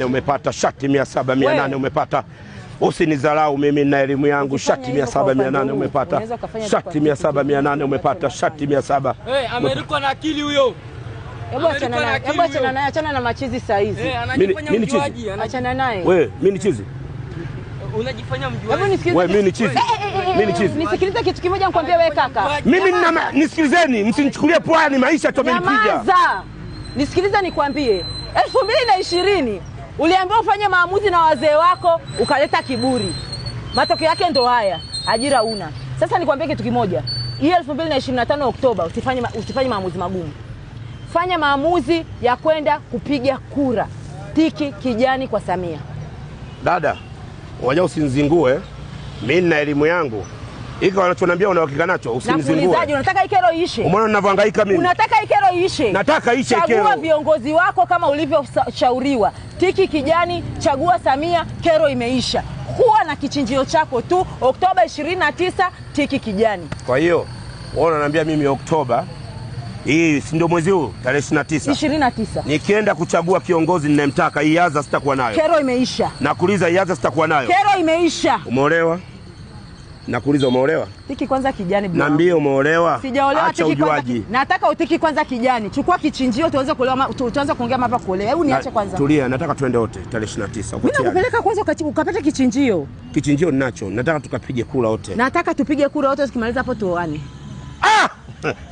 Umepata shati 700 800 umepata. Usinidharau mimi na elimu yangu. Shati 700 800 umepata. Shati 700 800 umepata. Shati 700. Eh, amerukwa na akili huyo. Hebu achana naye. Hebu achana naye, achana na machizi saa hizi. Eh, anajifanya Mimi ni chizi. mjuaji. Achana naye. Wewe, mimi ni chizi. Unajifanya Hebu mjuaji. nisikilize. Wewe, mimi ni chizi. Mimi ni chizi. Nisikilize kitu kimoja nikwambie wewe kaka. Mimi nina, nisikilizeni, msinichukulie poa, ni maisha tu amenipiga. Nyamaza. Nisikilize nikwambie. 2020 uliambiwa ufanye maamuzi na wazee wako ukaleta kiburi. Matokeo yake ndo haya, ajira una. Sasa nikwambie kitu kimoja. Hii 2025 Oktoba usifanye maamuzi magumu. Fanya maamuzi ya kwenda kupiga kura. Tiki kijani kwa Samia. Dada, unajua usinizingue. Mimi nina elimu yangu. Iko wanachoniambia una uhakika nacho, usinizingue. Nakuulizaje, unataka ikero iishe? Umeona ninavyohangaika mimi? Unataka ikero iishe? Nataka ishe Chagua kero. viongozi wako kama ulivyoshauriwa. Tiki kijani, chagua Samia, kero imeisha. Kuwa na kichinjio chako tu. Oktoba 29, tiki kijani. Kwa hiyo wewe unaniambia mimi Oktoba hii, si ndio mwezi huu tarehe 29 29. nikienda kuchagua kiongozi ninayemtaka, hii adha sitakuwa nayo. Kero imeisha. Nakuuliza, hii adha sitakuwa nayo. Kero imeisha. Umeolewa? Nakuuliza, umeolewa? Tiki kwanza kijani bro. Niambie, umeolewa? Sijaolewa, Acha tiki kwanza. ujuaji. Nataka utiki kwanza kijani. Chukua kichinjio tuanze kuolewa, tuanze kuongea mapa kuolewa. Hebu niache kwanza. Tulia, nataka tuende wote tarehe 29. Uko Mimi tayari? nakupeleka kwanza ukapate kichinjio. Kichinjio ninacho, nataka tukapige kura wote. Nataka tupige kura wote, tukimaliza hapo tuoane. Ah!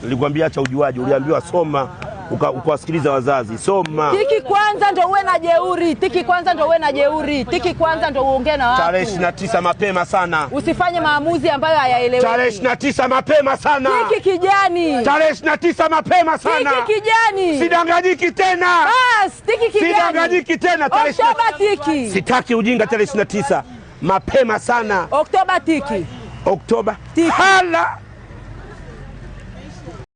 Nilikwambia acha ujuaji, uliambiwa soma, ukawasikiliza wazazi, soma. Tiki kwanza ndo uwe na jeuri. Tiki kwanza ndo uwe na jeuri. Tiki kwanza ndo uongee na Tarehe watu. 29 mapema sana. Usifanye maamuzi ambayo Tarehe hayaeleweki. 29 mapema sana. Tiki kijani. Tarehe 29 mapema sana. Tiki kijani. Sidanganyiki tena. Bas, tiki kijani. Sidanganyiki tena tarehe Oktoba tiki. Sitaki ujinga tarehe 29 mapema sana. Oktoba tiki. Oktoba. Tiki. Hala.